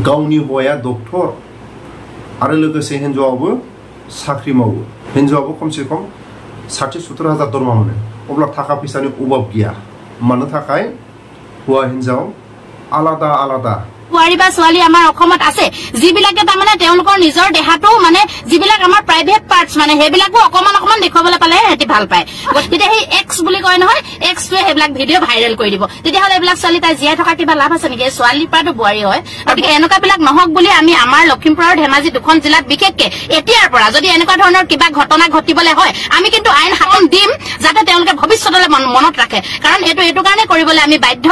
गावनि हौवाया डक्टर आरो लोगोसे हिन्जावाबो साख्रि मावो हिन्जावाबो खमसे खम 60-70 हाजार दरमा मोनो अब्ला थाखा फैसानि अभाब गैया मानो थाखाय हौवा हिन्जाव आलादा आलादा बुआरी बा स्वाली आमार অসমত আছে যিবিলাকে তামানে তেওঁলোকৰ নিজৰ দেহাটো মানে যিবিলাক আমাৰ প্ৰাইভেট পাৰ্টস মানে হেবিলাকো অকমান দেখুৱাবলৈ পালে হেতি ভাল পায় তেতিয়া সেই এক্স বুলি কয় নহয় এক্স টোৱে হেবিলাক ভিডিও ভাইৰেল কৰি দিব তেতিয়া হলে এবিলাক ছোৱালী তাই জিয়াই থকা কিবা লাভ আছে নেকি ছোৱালী পাটো বুআৰী হয় গতিকে এনেকুৱা বিলাক নহক বুলি আমি আমাৰ লখিমপুৰ আৰু ধেমাজি দুখন জিলাত বিশেষকে এতিয়াৰ পৰা যদি এনেকুৱা ধৰণৰ কিবা ঘটনা ঘটিবলৈ হয় আমি কিন্তু আইন হাতত দিম যাতে তেওঁলোকে ভৱিষ্যতলৈ মনত ৰাখে কাৰণ এইটো কাৰণে কৰিবলৈ আমি বাধ্য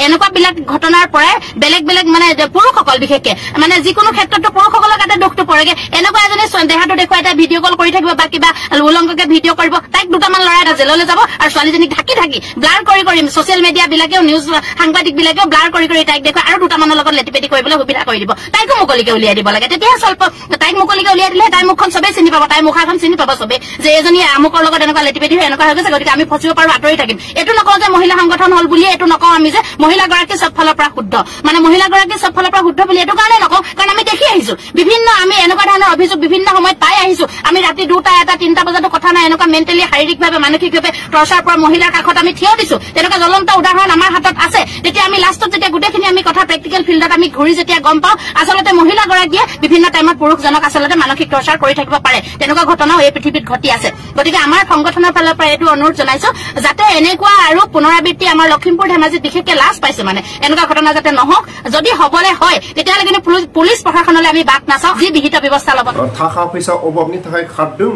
এনেকুৱা বিলাক ঘটনাৰ পৰা বেলেগ মানে পুৰুষসকল বিশেষকে মানে যিকোনো ক্ষেত্ৰতো পুৰুষসকলৰ কাটে দুখটো পৰেগে এনেকুৱা এজনী দেহাটো দেখুৱাই এটা ভিডিঅ' কল কৰি থাকিব বা কিবা উলংঘকে ভিডিঅ' কৰিব তাইক দুটামান ল'ৰা এটা জেললৈ যাব আৰু ছোৱালীজনীক ঢাকি ব্লাৰ কৰি ছচিয়েল মিডিয়া বিলাকেও নিউজ সাংবাদিক বিলাকেও ব্লাৰ কৰি তাইক দেখুৱাই আৰু দুটামানৰ লগত লেটিপেটি কৰিবলৈ সুবিধা কৰি দিব তাইকো মুকলিকে উলিয়াই দিব লাগে তেতিয়া স্বল্প তাইক মুকলিকে উলিয়াই দিলে তাই মুখখন চবেই চিনি পাব তাই মুখাখন চিনি পাব চবেই যে এজনী আমুকৰ লগত এনেকুৱা লেটিপেটি হৈ এনেকুৱা হৈ গৈছে গতিকে আমি ফচিব পাৰো আঁতৰি থাকিম এইটো নকওঁ যে মহিলা সংগঠন হল বুলি এইটো নকওঁ আমি যে মহিলাগৰাকী চব ফালৰ পৰা শুদ্ধ মানে মহিলাগৰাকী চব ফালৰ পৰা শুদ্ধ বুলি এইটো কাৰণে নকওঁ কাৰণ আমি দেখি আহিছো বিভিন্ন আমি এনেকুৱা ধৰণৰ অভিযোগ বিভিন্ন সময়ত পাই আহিছো আমি ৰাতি 2টা 1টা 3টা বজাতো কথা নাই এনেকুৱা মেণ্টেলি শাৰীৰিকভাৱে মানসিকভাৱে টৰ্চাৰ পৰা মহিলাৰ কাষত আমি থিয় দিছো তেনেকুৱা জ্বলন্ত উদাহৰণ আমাৰ হাতত আছে তেতিয়া আমি লাষ্টত যেতিয়া গোটেইখিনি আমি কথা প্ৰেক্টিকেল ফিল্ডত আমি ঘূৰি যেতিয়া গম পাওঁ আচলতে মহিলাগৰাকীয়ে বিভিন্ন টাইমত পুৰুষজনক আচলতে মানসিক টৰ্চাৰ কৰি থাকিব পাৰে তেনেকুৱা ঘটনাও এই পৃথিৱীত ঘটি আছে গতিকে আমাৰ সংগঠনৰ ফালৰ পৰা এইটো অনুৰোধ জনাইছো যাতে এনেকুৱা আৰু পুনৰাবৃত্তি আমাৰ লখিমপুৰ ধেমাজি বিশেষকে লাজ পাইছে মানে এনেকুৱা ঘটনা যাতে নহওক যদি হবলে হয় তেতিয়াহ'লে কিন্তু পুলিচ প্ৰশাসনলৈ আমি বাক নাচাওঁ যি বিহিত ব্যৱস্থা ল'ব थाखा फैसा अभाबनि थाखाय खारदों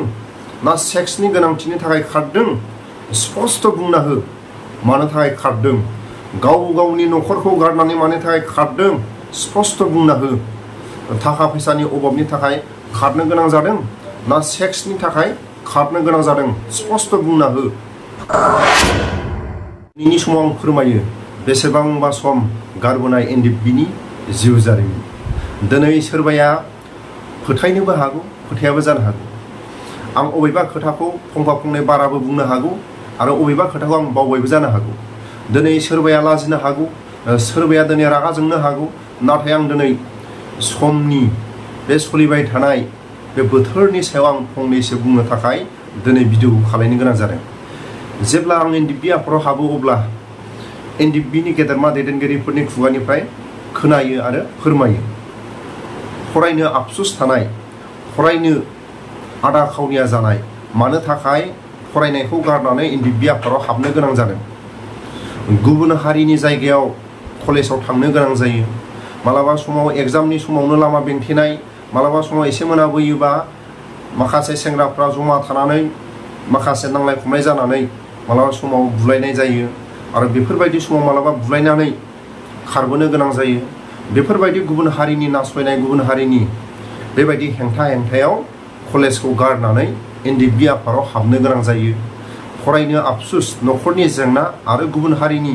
ना सेक्सनि गोनांथिनि थाखाय खारदों स्पष्ट बुंना हो मानो थाखाय खारदों गावनि नखरखौ गारनानै मानो थाखाय खारदों स्पष्ट बुंना हो थाखा फैसानि अभाबनि थाखाय खारनो गोनां जादों ना सेक्सनि थाखाय खारनो गोनां जादों स्पष्ट बुंना हो दिनैनि समाव आं फोरमायो बेसेबांबा सम गारबोनाय एनडिबिनि जिउ जारिमिन दिनै सोरबाया फोथायनोबो हागौ फोथायाबो जानो हागौ आं अबेबा खोथाखौ फंफा फंनै बाराबो बुंनो हागौ आरो अबेबा खोथाखौ आं बावबायबो जानो हागौ दिनै सोरबाया लाजिनो हागौ सोरबाया दिनै रागा जोंनो हागौ नाथाय आं दिनै समनि बे सोलिबाय थानाय बे बोथोरनि सायाव आं फंनैसो बुंनो थाखाय दिनै भिडिअ खालामनो गोनां जादों जेब्ला आं एनडिबि आफादाव हाबो अब्ला एनडिबिनि गेदेरमा दैदेनगिरिफोरनि खुगानिफ्राय खोनायो आरो फोरमायो फरायनो आफसुस थानाय फरायनो आदा खावनिया जानाय मानो थाखाय फरायनायखौ गारनानै एनडिबि आफादाव हाबनो गोनां जादों गुबुन हारिनि जायगायाव कलेजाव थांनो गोनां जायो मालाबा समाव एग्जामनि समावनो लामा बेंथेनाय मालाबा समाव एसे मोनाबोयोबा माखासे सेंग्राफ्रा जमा थानानै माखासे नांलाय खमलाय जानानै मालाबा समाव बुलायनाय जायो आरो बेफोरबायदि समाव मालाबा बुलायनानै खारबोनो गोनां जायो बेफोरबायदि गुबुन हारिनि नासयनाय गुबुन हारिनि बेबायदि हेंथायाव कलेजखौ गारनानै एनडिबि आफादाव हाबनो गोनां जायो फरायनो आफसुस नखरनि जेंना आरो गुबुन हारिनि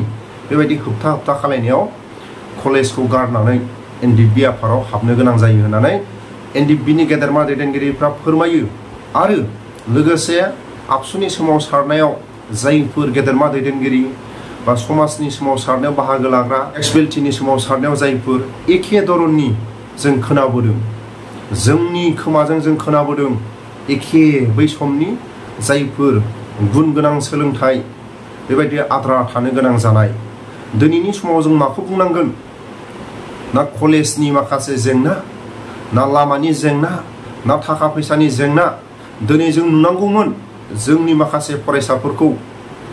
बेबायदि होबथा खालायनायाव कलेजखौ गारनानै एनडिबि आफादाव हाबनो गोनां जायो होननानै एनडिबिनि गेदेरमा दैदेनगिरिफ्रा फोरमायो आरो लोगोसे आबसुनि सोमावसारनायाव जायफोर गेदेरमा दैदेनगिरि बा समाजनि सोमावसारनायाव बाहागो लाग्रा एक्सपेल्टिनि सोमावसारनायाव जायफोर एखे धरननि जों खोनाबोदों जोंनि खोमाजों जों खोनाबोदों एखे बै समनि जायफोर गुन गोनां सोलोंथाइ बेबायदि आद्रा थानो गोनां जानाय दिनैनि समाव जों माखौ बुंनांगोन ना कलेजनि माखासे जेंना ना लामानि जेंना ना थाखा फैसानि जेंना दिनै जों नुनांगौमोन जोंनि माखासे फरायसाफोरखौ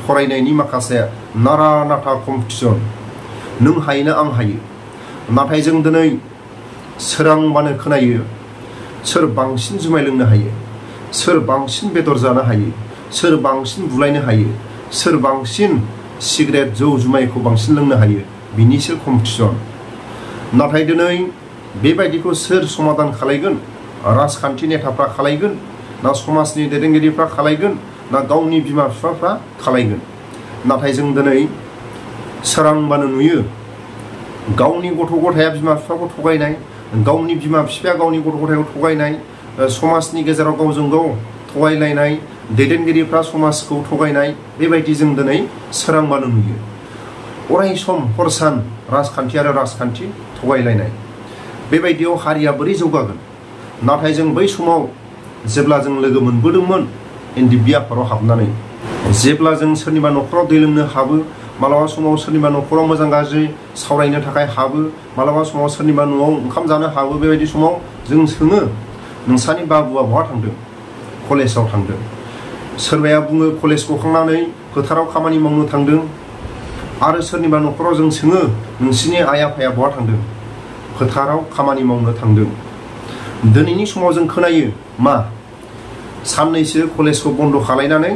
फरायनायनि माखासे नारा नाथा कम्पिटिसन नों हायोना आं हायो नाथाय जों दिनै सोरांबानो खोनायो सोर बांसिन जुमाय लोंनो हायो सोर बांसिन बेदर जानो हायो सोर बांसिन बुलायनो हायो सोर बांसिन सिगारेट जौ जुमायखौ बांसिन लोंनो हायो बिनिसो कम्पिटिसन नाथाय दिनै बेबायदिखौ सोर समाधान खालायगोन राजखान्थि नेताफ्रा खालायगोन ना समाजनि दैदेनगिरिफ्रा खालायगोन ना गावनि बिमा बिफाफ्रा खालायगोन नाथाय जों दिनै सोरांबानो नुयो गावनि गथ' गथाया बिमा बिफाखौ थगायनाय गावनि बिमा बिफाया गावनि गथ' गथायखौ थगायनाय समाजनि गेजेराव गावजों गाव थगायलायनाय दैदेनगिरिफ्रा समाजखौ थगायनाय बेबायदि जों दिनै सोरांबानो नुयो अराय सम हर सान राजखान्थि आरो राजखान्थि थगायलायनाय बेबायदियाव हारिया बोरै जौगागोन? नाथाय जों बै समाव जेब्ला जों लोगो मोनबोदोंमोन एनडिएफबि आफादाव हाबनानै, जेब्ला जों सोरनिबा न'खराव दै लोंनो हाबो, मालाबा समाव सोरनिबा न'खराव मोजां गाज्रि सावरायनो थाखाय हाबो, मालाबा समाव सोरनिबा न'आव ओंखाम जानो हाबो, बेबायदि समाव जों सोङो नोंसानि बाबुआ बहा थांदों? कलेजाव थांदों। सोरबाया बुङो कलेज गखांनानै फोथाराव खामानि मावनो थांदों। आरो सोरनिबा न'खराव जों सोङो नोंसिनि आइ आफाया बहा थांदों? फोथाराव खामानि मावनो थांदों। दिनैनि समाव जों खोनायो मा साननैसो कलेजखौ बन्द' खालायनानै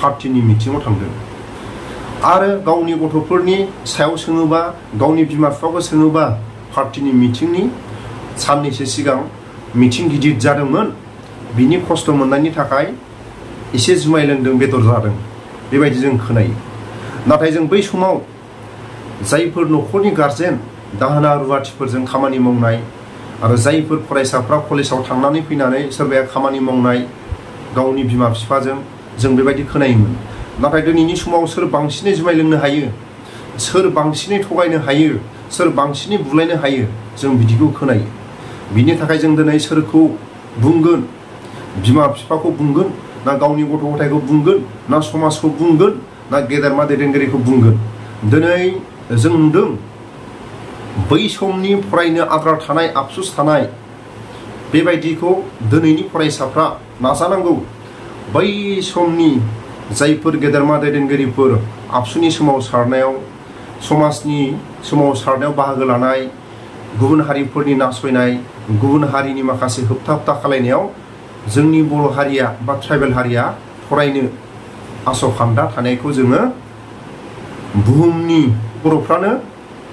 पार्टिनि मिटिङाव थांदों। आरो गावनि गथ'फोरनि सायाव सोङोबा, गावनि बिमा बिफाखौ सोङोबा पार्टिनि मिटिंनि साननैसो सिगां मिटिं गिदिर जादोंमोन, बिनि खस्थ' मोननायनि थाखाय एसे जुमाय लोंदों, बेदर जादों, बेबायदि जों खोनायो। नाथाय जों बै समाव जायफोर न'खरनि गारजेन दाहोना रुवाथिफोरजों खामानि मावनाय आरो जायफोर फरायसाफ्रा कलेजाव थांनानै फैनानै सोरबाया खामानि मावनाय गावनि बिमा बिफाजों, जों बेबायदि खोनायोमोन। नाथाय दिनैनि समाव सोर बांसिनै जुमाय लोंनो हायो, सोर बांसिनै थगायनो हायो, सोर बांसिनै बुलायनो हायो, जों बिदिखौ खोनायो। बिनि थाखाय जों दिनै सोरखौ बुंगोन? बिमा बिफाखौ बुंगोन ना गावनि गथ' गथायखौ बुंगोन ना समाजखौ बुंगोन ना गेदेरमा दैदेनगिरिखौ बुंगोन? दिनै जों नुदों बै समनि फरायनो आद्रा थानाय, आफसुस थानाय, बेबायदिखौ दिनैनि फरायसाफ्रा नाजानांगौ। बै समनि जायफोर गेदेरमा दैदेनगिरिफोर आबसुनि सोमावसारनायाव, समाजनि सोमावसारनायाव बाहागो लानाय, गुबुन हारिफोरनि नासयनाय, गुबुन हारिनि माखासे होबथा खालायनायाव जोंनि बर' हारिया बा ट्राइबेल हारिया फरायनो आसखान्दा थानायखौ जोङो बुहुमनि बर'फ्रानो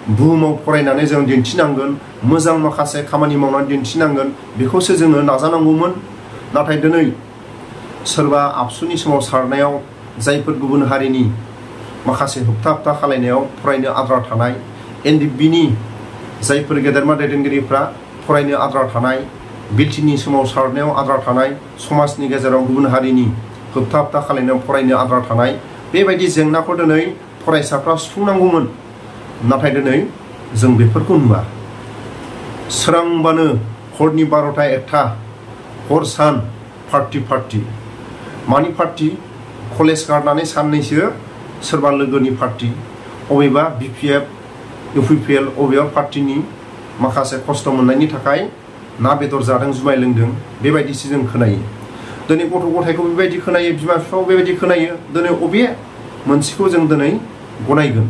बुहुमाव फरायनानै जों दिन्थिनांगोन, मोजां माखासे खामानि मावनानै दिन्थिनांगोन, बेखौसो जोङो नाजानांगौमोन। नाथाय दिनै सोरबा आबसुनि सोमावसारनायाव, जायफोर गुबुन हारिनि माखासे होबथा खालायनायाव फरायनो आद्रा थानाय, एनडिएफबिनि जायफोर गेदेरमा दैदेनगिरिफ्रा फरायनो आद्रा थानाय, बिटिनि सोमावसारनायाव आद्रा थानाय, समाजनि गेजेराव गुबुन हारिनि होबथा खालायनायाव फरायनो आद्रा थानाय, बेबायदि जेंनाखौ दिनै फरायसाफ्रा सुफुंनांगौमोन। नाथाय दिनै जों बेफोरखौ नुवा। सोरांबानो हरनि 12टा 1टा हर सान पार्टि मानि पार्टि? कलेज गारनानै साननैसो सोरबा लोगोनि पार्टि, अबेबा बिपिएफ इउपिपिएल अबेबा पार्टिनि माखासे खस्थ' मोननायनि थाखाय ना बेदर जादों, जुमाय लोंदों, बेबायदिसो जों खोनायो। दिनै गथ' गथायखौ बेबायदि खोनायो, बिमा बिफाखौ बेबायदि खोनायो। दिनै अबे मोनसेखौ जों दिनै गनायगोन?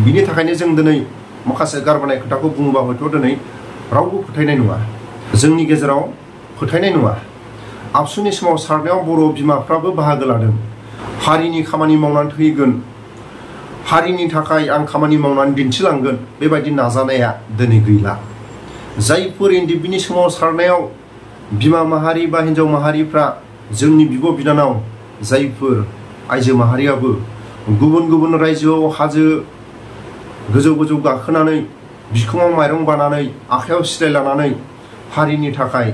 बिनि थाखायनो जों दिनै माखासे गारबोनाय खोथाखौ बुङोबा हयथ' दिनै रावबो फोथायनाय नङा, जोंनि गेजेराव फोथायनाय नङा। आबसुनि सोमावसारनायाव बर' बिमाफ्राबो बाहागो लादों। हारिनि खामानि मावनानै थैगोन, हारिनि थाखाय आं खामानि मावनानै दिन्थिलांगोन, बेबायदि नाजानाया दिनै गैला। जायफोर एनडिएफबिनि सोमावसारनायाव बिमा माहारि बा हिन्जाव माहारिफ्रा, जोंनि बिब' बिनानाव जायफोर आइजो माहारियाबो गुबुन गुबुन रायजोआव हाजो गोजौ गाखोनानै बिखुङाव माइरं बानानै आखायाव सिलाय लानानै हारिनि थाखाय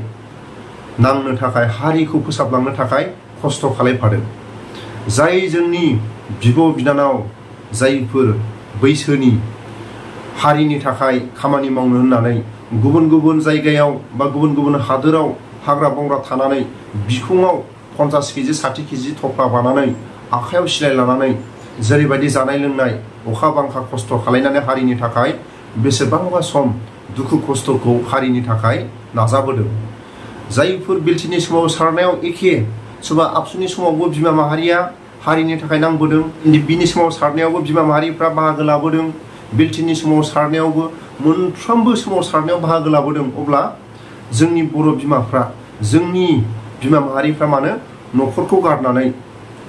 नांनो थाखाय, हारिखौ फोसाबलांनो थाखाय खस्थ' खालायफादों। जाय जोंनि बिब' बिनानाव जायफोर बैसोनि हारिनि थाखाय खामानि मावनो होननानै गुबुन गुबुन जायगायाव बा गुबुन गुबुन हादोराव हाग्रा बंग्रा थानानै बिखुङाव 50 केजि 60 केजि थफ्ला बानानै आखायाव सिलाय लानानै जेरैबायदि जानाय लोंनाय अखा बांखा खस्थ' खालायनानै हारिनि थाखाय बेसेबांबा सम दुखु खस्थ'खौ हारिनि थाखाय नाजाबोदों। जायफोर बिटिनि सोमावसारनायाव एखे सोरबा आबसुनि समावबो बिमा माहारिया हारिनि थाखाय नांबोदों, बिनि सोमावसारनायावबो बिमा माहारिफ्रा बाहागो लाबोदों, बिटिनि सोमावसारनायावबो मोनफ्रोमबो सोमावसारनायाव बाहागो लाबोदों। अब्ला जोंनि बर' बिमाफ्रा, जोंनि बिमा माहारिफ्रा मानो न'खरखौ गारनानै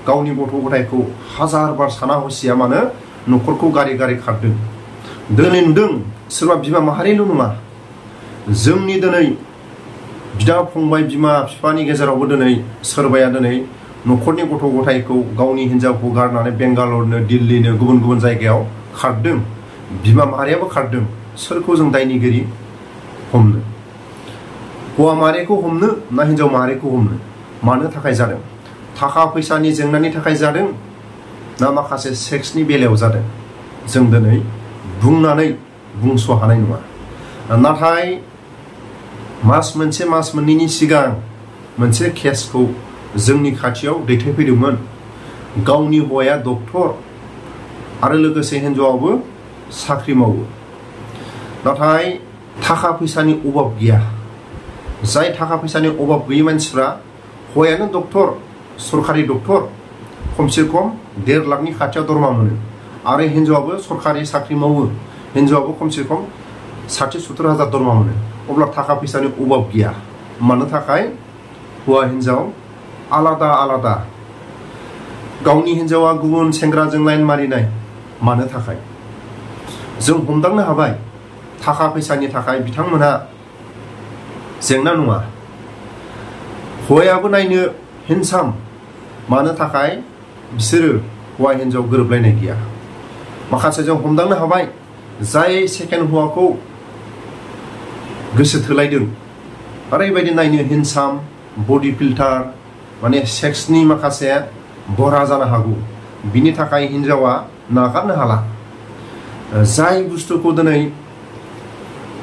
गावनि गथ' गथायखौ हाजार बार साना हसिया मानो न'खरखौ गारै खारदों? दिनै नुदों सोरबा बिमा माहारिल' नङा, जोंनि दिनै बिदा फंबाय बिमा बिफानि गेजेरावबो दिनै सोरबाया दिनै न'खरनि गथ' गथायखौ, गावनि हिन्जावखौ गारनानै बेंगालरनो, दिल्लीनो, गुबुन गुबुन जायगायाव खारदों। बिमा माहारियाबो खारदों। सोरखौ जों दायनिगिरि हमनो? हौवा माहारिखौ हमनो ना हिन्जाव माहारिखौ हमनो? मानो थाखाय जादों? थाखा फैसानि जेंनानि थाखाय जादों ना माखासे सेक्सनि बेलायाव जादों? जों दिनै बुंनानै बुंस' हानाय नङा। नाथाय मास मोनसे मास मोननैनि सिगां मोनसे केसखौ जोंनि खाथियाव दैथायफैदोंमोन। गावनि हौवाया डक्टर आरो लोगोसे हिन्जावाबो साख्रि मावो, नाथाय थाखा फैसानि अभाब गैया। जाय थाखा फैसानि अभाब गैयै मानसिफ्रा, हौवायानो डक्टर, सरकारि डक्टर, खमसे खम 1.5 लाखनि खाथियाव दरमा मोनो आरो हिन्जावाबो सरकारि साख्रि मावो, हिन्जावाबो खमसे खम 60-70 हाजार दरमा मोनो। अब्ला थाखा फैसानि अभाब गैया। मानो थाखाय? हौवा हिन्जाव आलादा आलादा। गावनि हिन्जावा गुबुन सेंग्राजों लाइन मारिनाय, मानो थाखाय? जों हमदांनो हाबाय थाखा फैसानि थाखाय बिथांमोनहा जेंना नङा। हौवायाबो नायनो हेन्डसाम, मानो थाखाय? बिसोरो हौवा हिन्जाव गोरोबलायनाय गैया। माखासे जों हमदांनो हाबाय जाय सेकेन्ड हौवाखौ गोसो थोलायदों, ओरैबायदि नायनो हेन्डसाम, बडि फिल्टार, माने सेक्सनि माखासे बरा जानो हागौ, बिनि थाखाय हिन्जावा नागारनो हाला। जाय बुस्थुखौ दिनै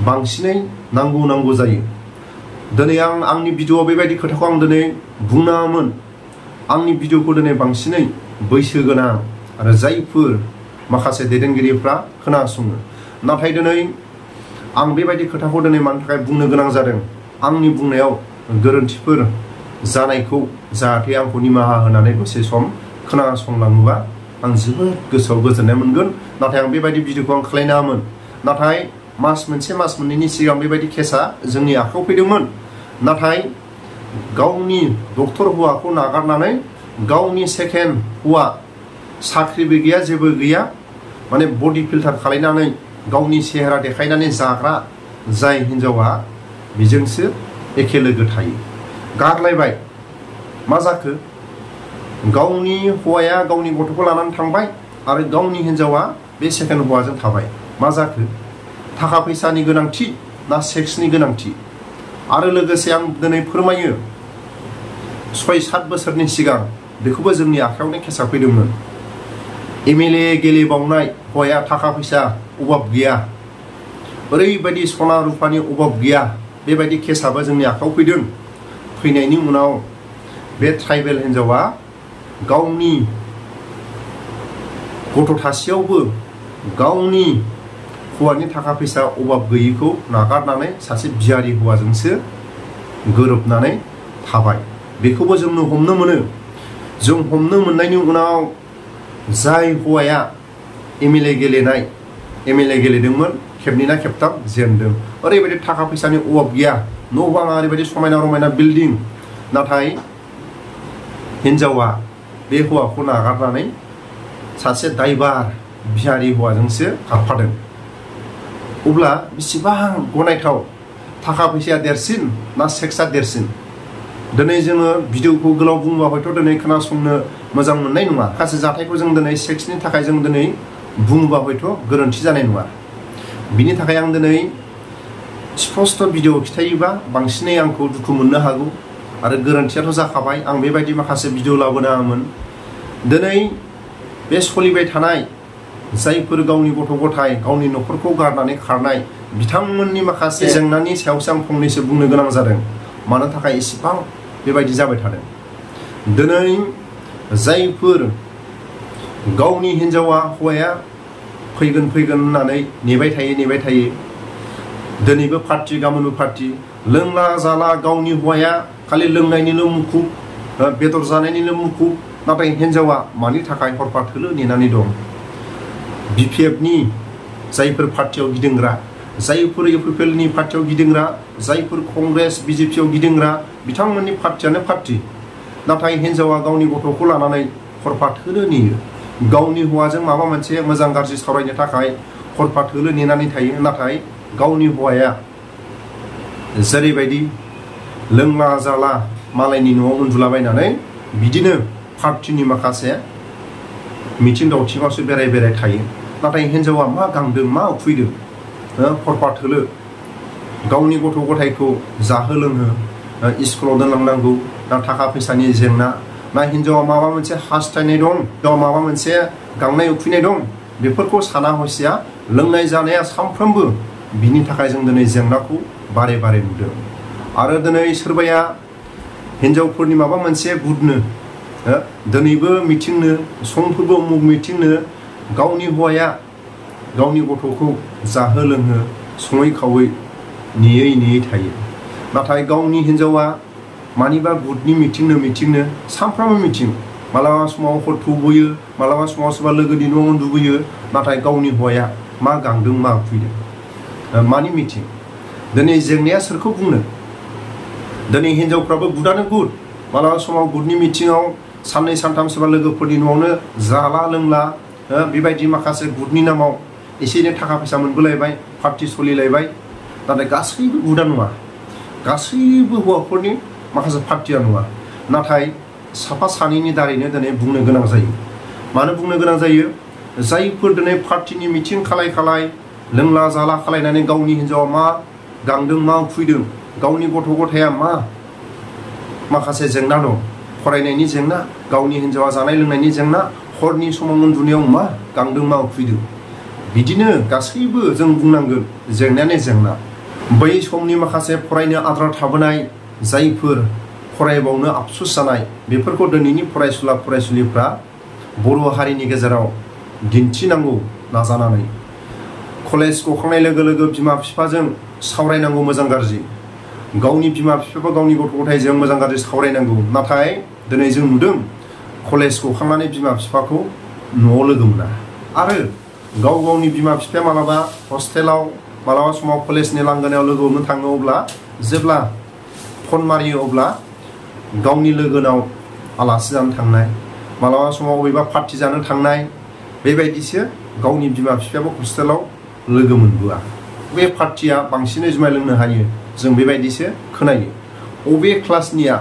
बांसिनै नांगौ जायो। दिनै आंनि भिडिअ'आव बेबायदि खोथाखौ आं दिनै बुंनाङामोन। आंनि भिडिअ'खौ दिनै बांसिनै बैसोगोनां आरो जायफोर माखासे दैदेनगिरिफ्रा खोनासङो। नाथाय दिनै आं बेबायदि खोथाखौ दिनै मानि थाखाय बुंनो गोनां जादों? आंनि बुंनायाव गोरोन्थिफोर जानायखौ जाहाथे आंखौ निमाहा होनानै दसे सम खोनासंलाङोबा आं जोबोद गोसोआव गोजोननाय मोनगोन। नाथाय आं बेबायदि भिडिअ'खौ आं खालायनाङामोन। नाथाय मास मोनसे मास मोननैनि सिगां बेबायदि केसा जोंनि आखायाव फैदोंमोन। नाथाय गावनि डक्टर हौवाखौ नागारनानै गावनि सेकेन्ड हौवा, साख्रिबो गैया जेबो गैया, माने बडि फिल्टार खालायनानै गावनि सेहेरा देखायनानै जाग्रा जाय हिन्जावा, बेजोंसो एखे लोगो थायो। गारलायबाय। मा जाखो? गावनि हौवाया गावनि गथ'खौ लानानै थांबाय आरो गावनि हिन्जावा बे सेकेन्ड हौवाजों थाबाय। मा जाखो? थाखा फैसानि गोनांथि ना सेक्सनि गोनांथि? आरो लोगोसे आं दिनै फोरमायो 6-7 बोसोरनि सिगां बेखौबो जोंनि आखायावनो केसा फैदोंमोन। MLA गेलेबावनाय हौवाया थाखा फैसा अभाब गैया, ओरैबायदि सना रुफानि अभाब गैया, बेबायदि केसाबो जोंनि आखायाव फैदों। फैनायनि उनाव बे ट्राइबेल हिन्जावा गावनि गथ' थासेयावबो गावनि हौवानि थाखा फैसा अभाब गैयैखौ नागारनानै सासे बियारि हौवाजोंसो गोरोबनानै थाबाय। बेखौबो जोंनो हमनो मोनो। जों हमनो मोननायनि उनाव जाय हौवाया MLA गेलेदोंमोन, खेबनै ना खेबथाम जेनदों। ओरैबायदि थाखा फैसानि अभाब गैया, न' बाङा ओरैबायदि समायना रमायना बिल्डिं। नाथाय हिन्जावा बे हौवाखौ नागारनानै सासे दाइभार बिहारि हौवाजोंसो खारफादों। अब्ला बेसेबां गनायथाव? थाखा फैसाया देरसिन ना सेक्सआ देरसिन? दिनै जोङो भिडिअखौ गोलाव बुंबा हयथ' दिनै खोनासंनो मोजां मोननाय नङा। माखासे जाथायखौ जों दिनै सेक्सनि थाखाय जों दिनै बुङोबा हयथ' गोरोन्थि जानाय नङा। बिनि थाखाय आं दिनै स्पष्ट भिडिअ खिथायोबा बांसिनै आंखौ दुखु मोननो हागौ आरो गोरोन्थियाथ' जाखाबाय। आं बेबायदि माखासे भिडिअ लाबोनाङामोन। दिनै बे सोलिबाय थानाय जायफोर गावनि गथ' गथाय, गावनि न'खरखौ गारनानै खारनाय, बिथांमोननि माखासे जेंनानि सायावसो आं फंनैसो बुंनो गोनां जादों। मानो थाखाय इसेबां बेबायदि जाबाय थादों? दिनै जायफोर गावनि हिन्जावा, हौवाया फैगोन होननानै नेबाय थायो, दिनैबो पार्टि गाबोनबो पार्टि, लोंला जाला गावनि हौवाया खालि लोंनायनिल' मुखुब, बेदर जानायनिल' मुखुब, नाथाय हिन्जावा मानि थाखाय हरफा थोलो नेनानै दं? BPFनि जायफोर पार्टियाव गिदिंग्रा, जायफोर UPPLनि पार्टियाव गिदिंग्रा, जायफोर कंग्रेस BJPआव गिदिंग्रा, बिथांमोननि पार्टियानो पार्टि। नाथाय हिन्जावा गावनि गथ'खौ लानानै हरफा थोलो नेयो। गावनि हौवाजों माबा मोनसे मोजां गाज्रि सावरायनो थाखाय हरफा थोलो नेनानै थायो। नाथाय गावनि हौवाया जेरैबायदि लोंला जाला मालायनि न'आव उन्दुलाबायनानै बिदिनो पार्टिनि माखासे मिथिं दावथिङावसो बेराय थायो। नाथाय हिन्जावा मा गांदों, मा उखैदों? हरफा थोलो गावनि गथ' गथायखौ जाहो लोंहो स्कुलाव दोनलांनांगौ ना थाखा फैसानि जेंना, ना हिन्जावा माबा मोनसे हास्थायनाय दं, माबा मोनसे गांनाय उखैनाय दं, बेफोरखौ साना हसिया लोंनाय जानाया सानफ्रोमबो बिनि थाखाय जों दिनै जेंनाखौ बारे बारे नुदों। आरो दिनै सोरबाया हिन्जावफोरनि माबा मोनसे गुदनो दिनैबो मिथिंनो समफोरबो उमुक मिथिंनो गावनि हौवाया गावनि गथ'खौ जाहो लोंहो सङै खावै नेयै नेयै थायो। नाथाय गावनि हिन्जावा मानिबा गुदनि मिथिंनो सानफ्रामबो मिथिं, मालाबा समाव हर थौबोयो, मालाबा समाव सोरबा लोगोनि न'आव उन्दुबोयो, नाथाय गावनि हौवाया मा गांदों मा उखैदों मानि मिथिं। दिनै जेंनाया सोरखौ बुंनो? दिनै हिन्जावफ्राबो गुदानो गुद, मालाबा समाव गुदनि मिथिङाव साननै सानथाम सोरबा लोगोफोरनि न'आवनो जाला लोंला बेबायदि माखासे गुदनि नामाव एसे एनै थाखा फैसा मोनबोलायबाय, पार्टि सोलिलायबाय। नाथाय गासैबो गुदा नङा, गासैबो हौवाफोरनि माखासे पार्टिया नङा। नाथाय साफा सानैनि दारैनो दिनै बुंनो गोनां जायो। मानो बुंनो गोनां जायो? जायफोर दिनै पार्टिनि मिथिं खालाय खालाय लोंला जाला खालायनानै गावनि हिन्जावा मा गांदों मा उखैदों, गावनि गथ' गथाया मा माखासे जेंना दं, फरायनायनि जेंना, गावनि हिन्जावा जानाय लोंनायनि जेंना, हरनि समाव उन्दुनायाव मा गांदों मा उखैदों, बिदिनो गासैबो जों बुंनांगोन जेंनायानो जेंना। बै समनि माखासे फरायनो आद्रा थाबोनाय, जायफोर फरायबावनो आफसुस जानाय, बेफोरखौ दिनैनि फरायसुला फरायसुलिफ्रा बर' हारिनि गेजेराव दिन्थिनांगौ नाजानानै। कलेज गखांनाय लोगो लोगो बिमा बिफाजों सावरायनांगौ मोजां गाज्रि, गावनि बिमा बिफा गावनि गथ' गथायजों मोजां गाज्रि सावरायनांगौ। नाथाय दिनै जों नुदों कलेज गखांनानै बिमा बिफाखौ न'आव लोगो मोना। आरो गावनि बिमा बिफाया मालाबा हस्टेलाव, मालाबा समाव कलेजनि लांगोनायाव लोगो हमनो थाङो, अब्ला जेब्ला फन मारियो अब्ला गावनि लोगोनाव आलासि जानो थांनाय, मालाबा समाव बबेबा पार्टि जानो थांनाय, बेबायदिसो गावनि बिमा बिफायाबो हस्टेलाव लोगो मोनबोआ। बे पार्टिया बांसिनै जुमाय लोंनो हायो, जों बेबायदिसो खोनायो। अबे क्लासनिया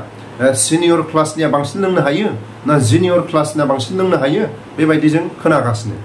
सिनियर क्लासनिया बांसिन लोंनो हायो ना जुनियर क्लासनिया बांसिन लोंनो हायो, बेबायदि जों खोनागासिनो।